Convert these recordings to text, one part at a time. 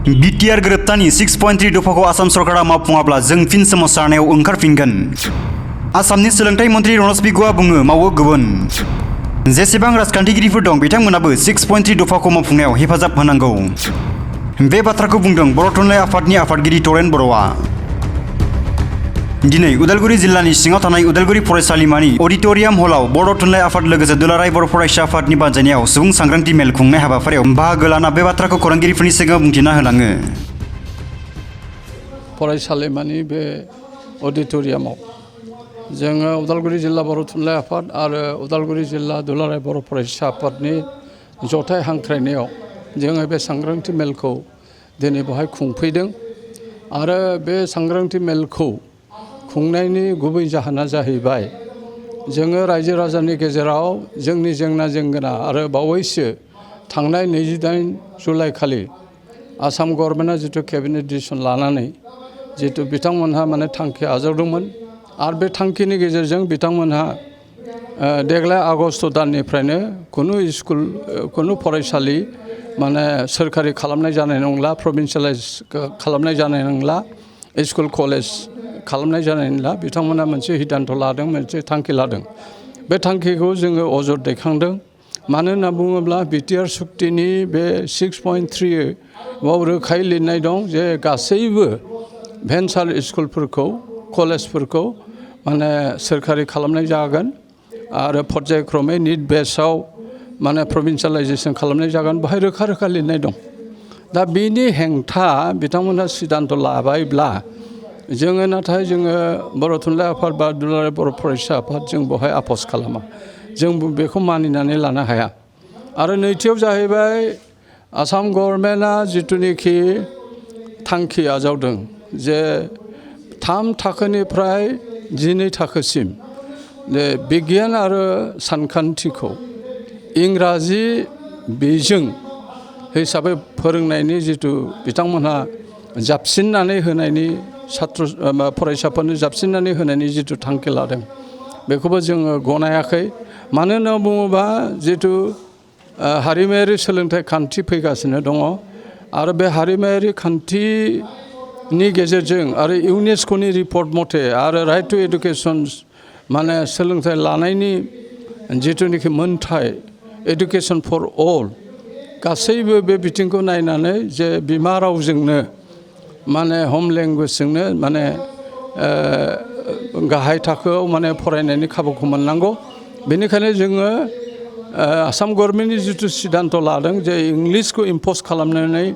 BTR गोरोबथानि 6.3 दफाखौ आसाम सरकारा मावफुङाब्ला जों फिन सोमावसारनायाव ओंखारफिनगोन। आसामनि सोलोंथाइ मन्थ्रि रनज पेगुआ बुङो मावो गुबुन। जेसेबां राजखान्थिगिरिफोर दं बिथांमोनाबो 6.3 दफाखौ मावफुंनायाव हेफाजाब होनांगौ। बे बाथ्राखौ बुंदों बर' थुनलाइ आफादनि आफादगिरि तरेन बर'आ। दिनै उदालगुरि जिल्लानि सिङाव थानाय उदालगुरि फरायसालिमानि अडिटोरियाम हलाव बर' थुनलाइ आफाद लोगोसे दुलाराय बर' फरायसा आफादनि बानजायनायाव सुबुं सांग्रांथि मेल खुंनाय हाबाफारियाव बाहागो लाना बे बाथ्राखौ खौरांगिरिफोरनि सिगाङाव बुंथिना होलाङो। फरायसालिमानि बे अडिटोरियामाव जोङो उदालगुरि जिल्ला बर' थुनलाइ आफाद आरो उदालगुरि जिल्ला दुलाराय बर' फरायसा आफादनि जथाय हांख्रायनायाव जोङो बे सांग्रांथि मेलखौ दिनै बेवहाय खुंफैदों आरो बे सांग्रांथि मेलखौ खुंनायनि गुबै जाहोना जाहैबाय जोङो रायजो राजानि गेजेराव जोंनि जेंना जेंगोना आरो बावैसो थांनाय 28 जुलाइ खालि आसाम गभर्नमेन्टआ जिथु केबिनेट डिसिसन लानानै जिथु बिथांमोनहा माने थांखि आजावदोंमोन आरो बे थांखिनि गेजेरजों बिथांमोनहा देग्लाय आगस्ट दाननिफ्रायनो खुनु फरायसालि माने सोरखारि खालामनाय जानाय नंला, प्रभिन्सियेलाइज खालामनाय जानाय नंला, स्कुल कलेज खालामनाय जानाय नंला। बिथांमोना मोनसे हिदान्त लादों, मोनसे थांखि लादों। बे थांखिखौ जोङो अजद दैखांदों। मानो होनना बुङोब्ला बिटिआर सुक्तिनि बे 6.3 रोखायै लिरनाय दं जे गासैबो भेन्सार स्कुलफोरखौ कलेजफोरखौ माने सोरखारि खालामनाय जागोन आरो पर्यायक्रमै निट बेसआव माने प्रभिन्सियेलाइजेसन खालामनाय जागोन, बेहाय रोखा रोखा लिरनाय दं। दा बिनि हेंथा बिथांमोनहा सिद्धान्त लाबायब्ला नाथाय जोङो बर' थुनलाइ आफाद बा दुलाराय बर' फरायसा आफाद जों बेवहाय आफस खालामा, जों बेखौ मानिनानै लानो हाया। आरो नैथियाव जाहैबाय आसाम गभर्नमेन्टआ जिथुनिखि थांखि आजावदों जे 3 थाखोनिफ्राय 12 थाखोसिम बिगियान आरो सानखान्थिखौ इंराजि बिजों हिसाबै फोरोंनायनि जिथु बिथांमोनहा जाबसिननानै होनायनि फरायसाफोरनो जाबसिननानै होनायनि जिथु थांखि लादों बेखौबो जोङो गनायाखै। मानो होनना बुङोबा जिथु हारिमायारि सोलोंथाइ खान्थि फैगासिनो दङ आरो बे हारिमायारि खान्थिनि गेजेरजों आरो इउनेस्क'नि रिपर्ट मथे आरो राइट टु एडुकेसन माने सोलोंथाइ लानायनि जिथुनिखि मोनथाय एडुकेसन फर अल गासैबो बे बिथिंखौ नायनानै जे बिमा रावजोंनो माने हम लेंगुवेजजोंनो माने गाहाय थाखोआव माने फरायनायनि खाबुखौ मोननांगौ। बेनिखायनो जोङो आसाम गभर्नमेन्टनि जिथु सिद्धान्त लादों जे इंलिसखौ इम्प'ज खालामनानै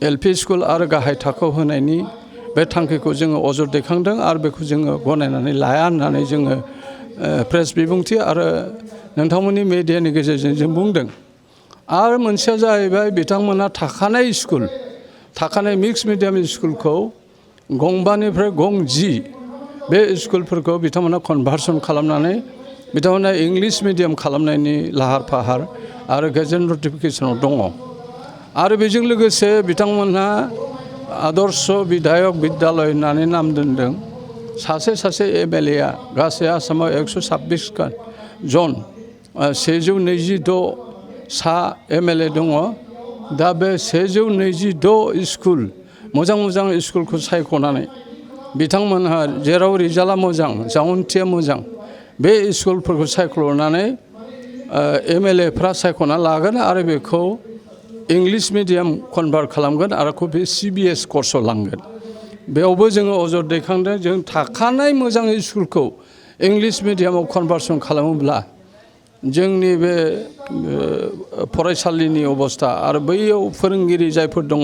एलपि स्कुल आरो गाहाय थाखोआव होनायनि बे थांखिखौ जोङो अजद दैखांदों आरो बेखौ जोङो गनायनानै लाया होननानै जोङो प्रेस बिबुंथि आरो नोंथांमोननि मिडियानि गेजेरजों जों बुंदों। आरो मोनसेया जाहैबाय बिथांमोना थाखानाय मिक्स मिडियाम स्कुलखौ गंबानिफ्राय गंजि बे स्कुलफोरखौ बिथांमोना कनभार्सन खालामनानै बिथांमोना इंलिस मिडियाम खालामनायनि लाहार फाहार आरो गेजेट नटिफिकेसनाव दङ। आरो बेजों लोगोसे बिथांमोनहा आदर्श बिधायक बिद्यालय होननानै नाम दोनदों। सासे एमएलएआ गासै आसामाव 126 जन 126 सा एमएलए दङ। दा बे 126 स्कुल मोजां स्कुलखौ सायख'नानै बिथांमोनहा जेराव रिजाल्टआ मोजां, जाउनथिया मोजां बे स्कुलफोरखौ सायख'नानै एमएलएफ्रा सायख'ना लागोन आरो बेखौ इंलिस मिडियाम कनभार्ट खालामगोन आरो बे CBS कर्सआव लांगोन। बेयावबो जोङो अजद दैखांदों जों थाखानाय मोजां स्कुलखौ इंलिस मिडियामाव कनभार्सन खालामोब्ला जोंनि बे फरायसालिनि अबस्था आरो बैयाव फोरोंगिरि जायफोर दङ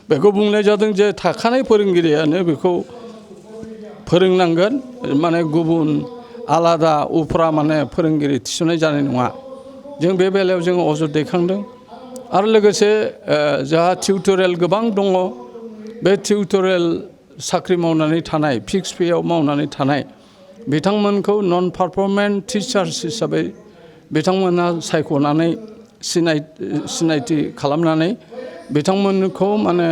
बेखौ बुंनाय जादों जे थाखानाय फोरोंगिरियानो बेखौ फोरोंनांगोन, माने गुबुन आलादा उफ्रा माने फोरोंगिरि थिसननाय जानाय नङा। जों बे बेलायाव जोङो अजद दैखांदों। आरो लोगोसे जोंहा टिउटरियेल गोबां दङ। बे टिउटरियेल साख्रि मावनानै थानाय फिक्स पेआव मावनानै थानाय बिथांमोनखौ नन पारफर्मेन्स टिचार्स हिसाबै बिथांमोनहा सायख'नानै सिनायथि खालामनानै बिथांमोनखौ माने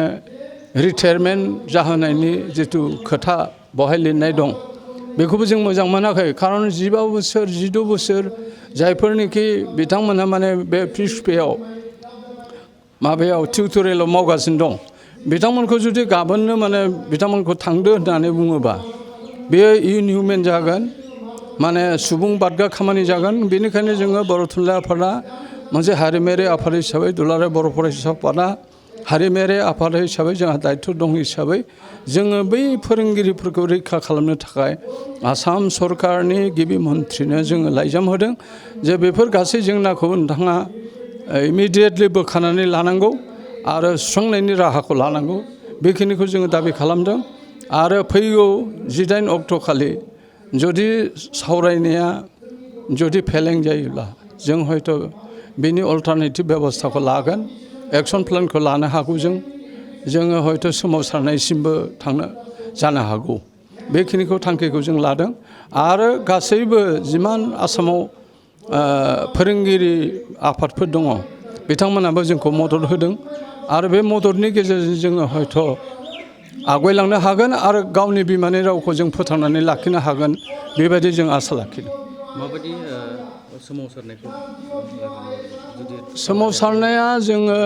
रिटायारमेन्ट जाहोनायनि जिथु खोथा बेवहाय लिरनाय दं बेखौबो जों मोजां मोनाखै। खारन 15 बोसोर 16 बोसोर जायफोरनिखि बिथांमोनहा माने बे फिक्स पेआव माबायाव टिउटरियेलाव मावगासिनो दं बिथांमोनखौ जुदि गाबोननो माने बिथांमोनखौ थांदो होननानै बुङोबा बेयो इनहिउमेन जागोन माने सुबुं बादगा खामानि जागोन बेनिखायनो जोङो बर' थुनलाइ आफादा मोनसे हारिमायारि आफाद हिसाबै दुलाराय बर' फरायसा आफादा हारिमायारि आफाद हिसाबै जोंहा दायथ' दं हिसाबै जोङो बै फोरोंगिरिफोरखौ रैखा खालामनो थाखाय आसाम सरकारनि गिबि मन्थ्रिनो जोङो लाइजाम होदों जे बेफोर गासै जेंनाखौ नोंथाङा इमिडियेटलि बोखानानै लानांगौ आरो सुस्रांनायनि राहाखौ लानांगौ बेखिनिखौ जोङो दाबि खालामदों आरो फैगौ 18 अक्ट' खालि जुदि सावरायनाया जुदि फेलें जायोब्ला जों हयथ' बेनि अल्टारनेटिभ बेबस्थाखौ लागोन एक्सन प्लेनखौ लानो हागौ जोङो हयथ' सोमावसारनायसिमबो थांनो जानो हागौ बेखिनिखौ थांखिखौ जों लादों आरो गासैबो जिमान आसामाव फोरोंगिरि आफादफोर दङ बिथांमोनाबो जोंखौ मदद होदों आरो बे मददनि गेजेरजों जोङो हयथ' आवगायलांनो हागोन आरो गावनि बिमानि रावखौ जों फोथांनानै लाखिनो हागोन बेबायदि जों आसा लाखिदों माबायदि सोमावसारनायखौ सोमावसारनाया जोङो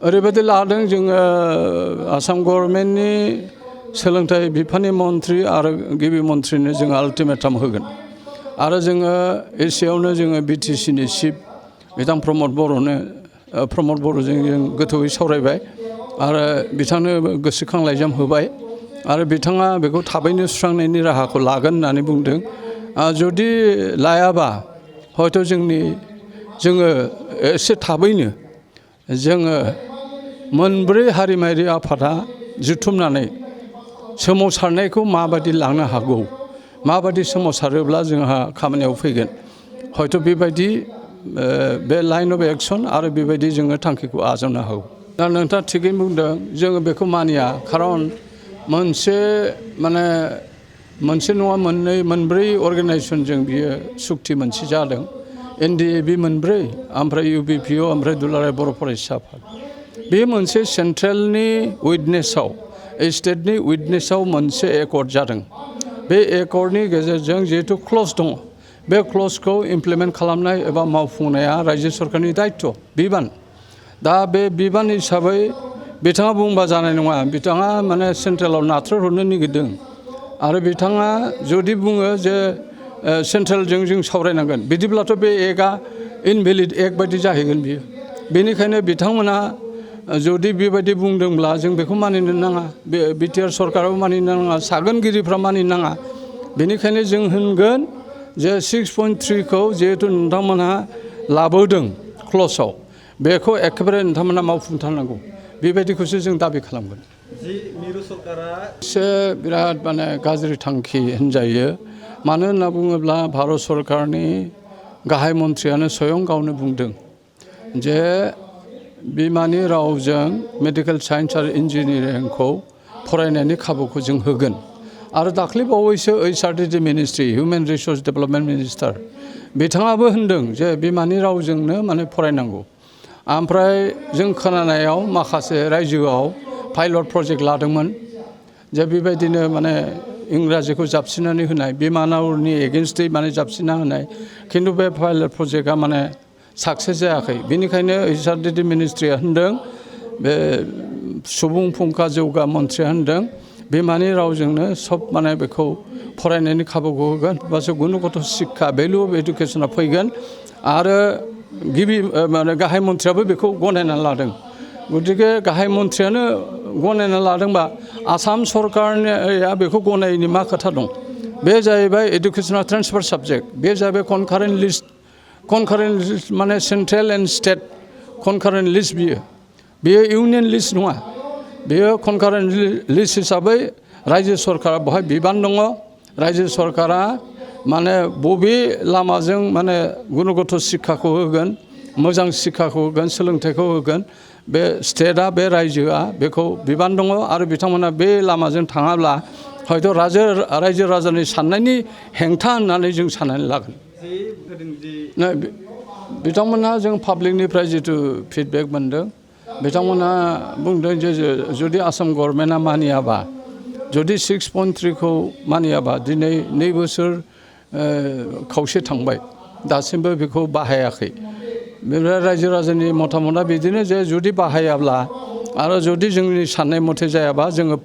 ओरैबायदि लादों जोङो आसाम गभर्नमेन्टनि सोलोंथाइ बिफाननि मन्थ्रि आरो गिबि मन्थ्रिनो जोङो आल्टिमेटाम होगोन आरो जोङो एसेयावनो जोङो बिटिसिनि चिफ बिथां प्रमद बर'जों जों गोथौयै सावरायबाय आरो बिथांनो गोसोखां लाइजाम होबाय आरो बिथाङा बेखौ थाबैनो सुस्रांनायनि राहाखौ लागोन होननानै बुंदों जुदि लायाबा हयथ' जोङो एसे थाबैनो जोङो मोनब्रै हारिमायारि आफादा जुथुमनानै सोमावसारनायखौ माबादि लांनो हागौ माबादि सोमावसारोब्ला जोंहा खामानियाव फैगोन हयथ' बेबायदि बे लाइन अफ एक्सन आरो बेबायदि जोङो थांखिखौ आजावनो हागौ दा नोंथाङा थिगैनो बुंदों जोङो बेखौ मानिया खारन मोनसे नङा मोनब्रै अर्गानाइजेसनजों बियो सुक्ति मोनसे जादों NDAB मोनब्रै ओमफ्राय UBPO ओमफ्राय दुलाराय बर' फरायसा आफाद बे मोनसे सेन्ट्रेलनि उइटनेसाव स्टेटनि उइटनेसाव मोनसे एकर्ड जादों बे एकर्डनि गेजेरजों जिहेतु क्लज दङ बे क्लजखौ इमप्लिमेन्ट खालामनाय एबा मावफुंनाया रायजो सरकारनि दायित्व बिबान दा बे बिबान हिसाबै बिथाङा बुंबा जानाय नङा बिथाङा माने सेन्ट्रेलाव नाथ्रोदहरनो नागिरदों आरो बिथाङा जुदि बुङो जे सेन्ट्रेलजों जों सावरायनांगोन बिदिब्लाथ' बे एकआ इनभेलिड एक बायदि जाहैगोन बियो बेनिखायनो बिथांमोना जुदि बेबायदि बुंदोंब्ला जों बेखौ मानिनो नाङा बे बिटिआर सरकाराबो मानिनो नाङा सागोनगिरिफ्रा मानिनो नाङा बेनिखायनो जों होनगोन जे 6.3 खौ जिहेतु नोंथांमोनहा लाबोदों क्लजआव बेखौ एखेबारे नोंथांमोना मावफुंथारनांगौ बेबायदिखौसो जों दाबि खालामगोन मिरु सरकारा एसे बिराद गाज्रि थांखि होनजायो मानो होनना बुङोब्ला भारत सरकारनि गाहाय मन्थ्रियानो स्वयं गावनो बुंदों जे बिमानि रावजों मेडिकेल साइन्स आरो इन्जिनियारिंखौ फरायनायनि खाबुखौ जों होगोन आरो दाख्लै बावैसो HRDD ministry human resource development minister बिथाङाबो होनदों जे बिमानि रावजोंनो फरायनांगौ ओमफ्राय जों खोनानायाव माखासे रायजोआव पाइलट प्रजेक्ट लादोंमोन जे बेबायदिनो इंराजिखौ जाबसिननानै होनाय बिमानावनि एगेन्स्टै जाबसिनना होनाय खिन्थु बे पाइलट प्रजेक्टआ साक्सेस जायाखै बेनिखायनो HRDD मिनिस्ट्रिया होनदों बे सुबुं फुंखा जौगा मन्थ्रिया होनदों बिमानि रावजोंनो सब बेखौ फरायनायनि खाबुखौ होगोन होमबासो गुनगत शिक्षा भेलु अफ एडुकेसना फैगोन आरो गिबि गाहाय मन्थ्रियाबो बेखौ गनायनानै लादों गतिके गाहाय मन्थ्रियानो गनायना लादोंबा आसाम सरकारनिया बेखौ गनायैनि मा खोथा दं बे जाहैबाय एडुकेसनाल ट्रेन्सफार साबजेक्ट बे जाहैबाय concurrent list central and state concurrent list बियो इउनियन लिस्ट नङा बेयो कनकारेन्ट लिस्ट हिसाबै रायजो सरकारा बेवहाय बिबान दङ रायजो सरकारा बबे लामाजों गुनगत शिक्षाखौ होगोन मोजां शिक्षाखौ होगोन सोलोंथाइखौ होगोन बे स्टेटआ बे रायजोआ बेखौ बिबान दङ आरो बिथांमोना बे लामाजों थाङाब्ला हयथ' रायजो राजानि साननायनि हेंथा होननानै जों साननानै लागोन बिथांमोनहा जों पाब्लिकनिफ्राय जिथु फिडबेक मोनदों बिथांमोनहा बुंदों जे जुदि आसाम गभर्नमेन्टआ मानियाबा जुदि 6.3 खौ मानियाबा दिनै 2 बोसोर खावसे थांबाय दासिमबो बेखौ बाहायाखै बेनिफ्राय रायजो राजानि मतामतआ बिदिनो जे जुदि बाहायाब्ला आरो जुदि जोंनि साननाय मथे जायाबा जोङो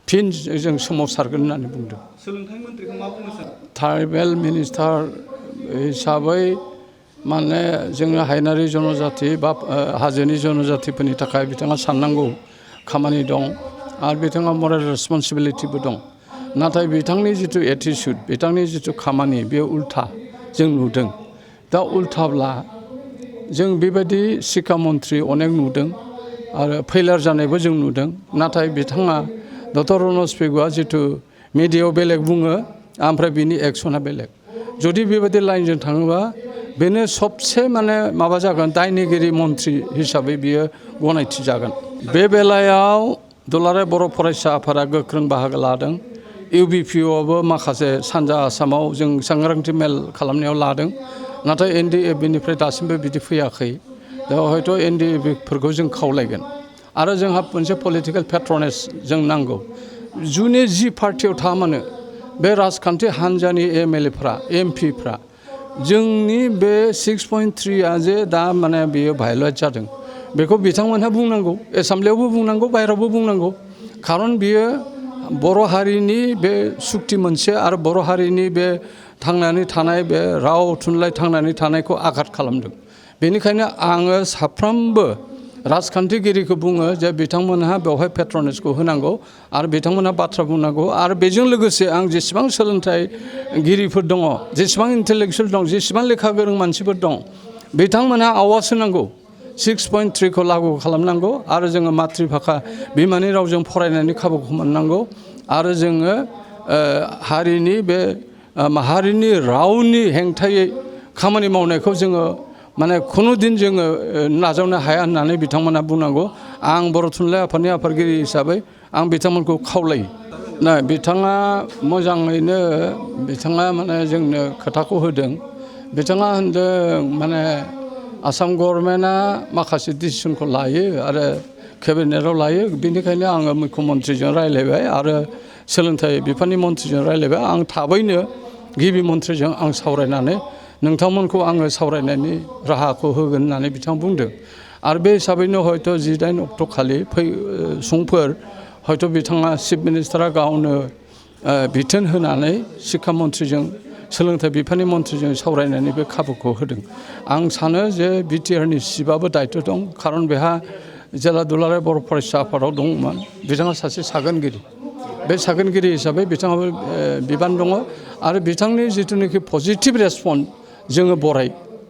फिन जों सोमावसारगोन होननानै बुंदों। सोलोंथाइ मन्थ्रिखौ मा बुंनो सानो? ट्राइबेल मिनिस्टार हिसाबै माने जोङो हायेनारि जनजाति बा हाजोनि जनजातिफोरनि थाखाय बिथाङा साननांगौ खामानि दं आरो बिथाङा मरेल रेसपन्सिबिलिटिबो दं। नाथाय बिथांनि जिथु एटिचिउड बिथांनि जिथु खामानि बेयो उल्था जों नुदों। दा उल्थाब्ला जों बेबायदि शिक्षा मन्थ्रि अनेक नुदों आरो फेलार जानायबो जों नुदों। नाथाय बिथाङा डक्टर रनज पेगुआ जिथु मिडियायाव बेलेग बुङो ओमफ्राय बिनि एक्सना बेलेग। जुदि बेबायदि लाइनजों थाङोबा बेनो सबसे माने माबा जागोन दायनिगिरि मन्थ्रि हिसाबै बियो गनायथि जागोन। बे बेलायाव दुलाराय बर' फरायसा आफादा गोख्रों बाहागो लादों। इउबिपिअआबो माखासे सानजा आसामाव जों सांग्रांथि मेल खालामनायाव लादों। नाथाय एनडिएफबिनिफ्राय दासिमबो बिदि फैयाखै। दा हयथ' एनडिएफबिफोरखौ जों खावलायगोन। आरो जोंहा मोनसे पलिटिकेल पेट्रनेस जों नांगौ। जुनि जि पार्टियाव थाया मानो बे राजखान्थि हान्जानि एमएलएफ्रा एमपिफ्रा जोंनि बे 6.3आ जे दा माने बेयो भायलेट जादों बेखौ बिथांमोनहा बुंनांगौ। एसेमब्लियावबो बुंनांगौ बाहेरायावबो बुंनांगौ। खारन बियो बर' हारिनि बे सुक्ति मोनसे आरो बर' हारिनि बे थांनानै थानाय बे राव थुनलाइ थांनानै थानायखौ आघात खालामदों। बेनिखायनो आङो साफ्रोमबो राजखान्थिगिरिखौ बुङो जे बिथांमोनहा बेवहाय पेट्रनेसखौ होनांगौ आरो बिथांमोनहा बाथ्रा बुंनांगौ। आरो बेजों लोगोसे आं जेसेबां सोलोंथाइगिरिफोर दङ जेसेबां इन्टेलेक्सुवेल दं जेसेबां लेखा गोरों मानसिफोर दं बिथांमोनहा आवाज होनांगौ। 6.3खौ लागु खालामनांगौ आरो जोङो मातृभाषा बिमानि रावजों फरायनायनि खाबुखौ मोननांगौ। आरो जोङो हारिनि बे माहारिनि रावनि हेंथायै खामानि मावनायखौ जोङो माने खुनु दिन जोङो नाजावनो हाया होननानै बिथांमोना बुंनांगौ। आं बर' थुनलाइ आफादनि आफादगिरि हिसाबै आं बिथांमोनखौ खावलायो। बिथाङा मोजाङैनो बिथाङा माने जोंनो खोथाखौ होदों। बिथाङा होनदों माने आसाम गभर्नमेन्टआ माखासे डिसिसनखौ लायो आरो केबिनेटआव लायो। बेनिखायनो आङो मुख्य मन्थ्रिजों रायज्लायबाय आरो सोलोंथाइ बिफाननि मन्थ्रिजों रायज्लायबाय। आं थाबैनो गिबि मन्थ्रिजों आं सावरायनानै नोंथांमोनखौ आङो सावरायनायनि राहाखौ होगोन होननानै बिथाङा बुंदों। आरो बे हिसाबैनो हयथ' 19 अक्ट' खालि समफोर हयथ' बिथाङा चिफ मिनिस्टारा गावनो बिथोन होनानै शिक्षा मन्थ्रिजों सोलोंथाइ बिफाननि मन्थ्रिजों सावरायनायनि बे खाबुखौ होदों। आं सानो जे बिटिआरनि चिफआबो दायथ' दं। खारन बेहा जेला दुलाराय बर' फरायसा आफादाव दंमोन बिथाङा सासे सागोनगिरि। बे सागोनगिरि हिसाबै बिथाङाबो बिबान दङ आरो बिथांनि जिथुनाखि पजिटिभ रेसपन्स जोङो बरायो।